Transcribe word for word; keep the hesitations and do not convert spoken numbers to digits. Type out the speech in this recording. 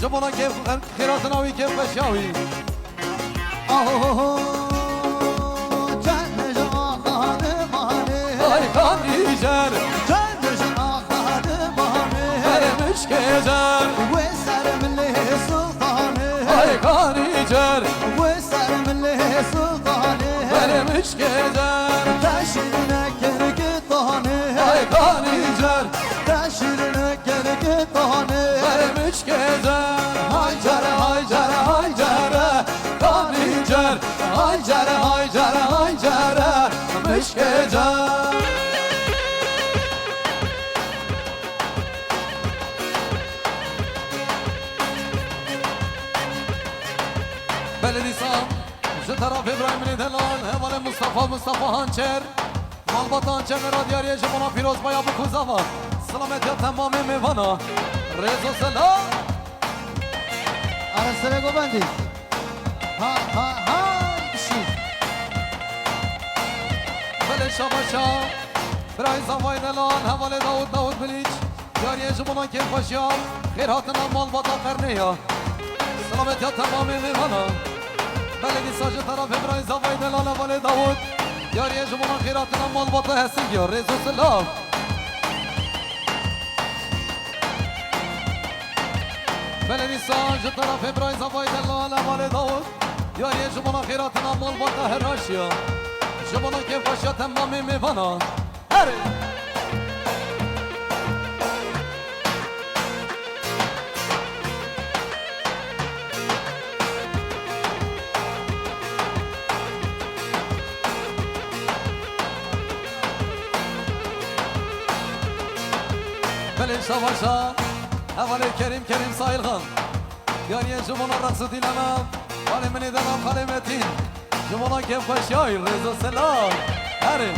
Ji bona kêf xêratina wî, kêfxweşiya wî. Aho, çend ji axanê manê. Ay Kanîcer. Çend ji axanê manê. Berê mişkê cer. Wê ser milê sultanê. Ay Kanîcer. Wê ser milê sultanê. Berê mişkê cer. Te şîrine kirkê tanê. Ay Kanîcer. Te şîrine kirkê tanê. Berê mişkê cer. Hay cere, hay cere, hay cere. Kanîcer. Hay cere, hay cere, hay cere. Mişkê cer. Belê dîsa ji terafê birayê min ê delal, hevalê Mustafa, Mustafa Hançer, malbata Hançer me ra diyariyê ji bona pîrozbaya bikûzava. Silametiya temamê mêvana. Rêz û selam. Ara serê govendî. Ha, ha, ha, dişî. Belê şabaşa. Birayê zavayê delal, hevalê Dawud, Dawud Bilic. Diyariyê ji bona kêfxweşiya, xêr hatina malbata Qernê ya. Silametiya temamê mêvana. Belê dîsa ji terafê birayê zavayê delal, hevalê Dawud. Diyariyê ji bona xêr hatina malbata Hesîngî ya. Rêz û silav. Belê dîsa ji terafê birayê zavayê delal, hevalê Dawud. Diyariyê ji bona xêr hatina malbata Heraşiya. Ji bona kêfxweşiya temamê mêvana. Herê. Belê şabaşa. Hevalê Kerîm, Kerîm Saîlxan. Diyariyê ji bona reqs û dîlana. Xalê min ê delal, xalê Metîn. Ji bona kêfxweşiya wî, rêz û selam. Herê.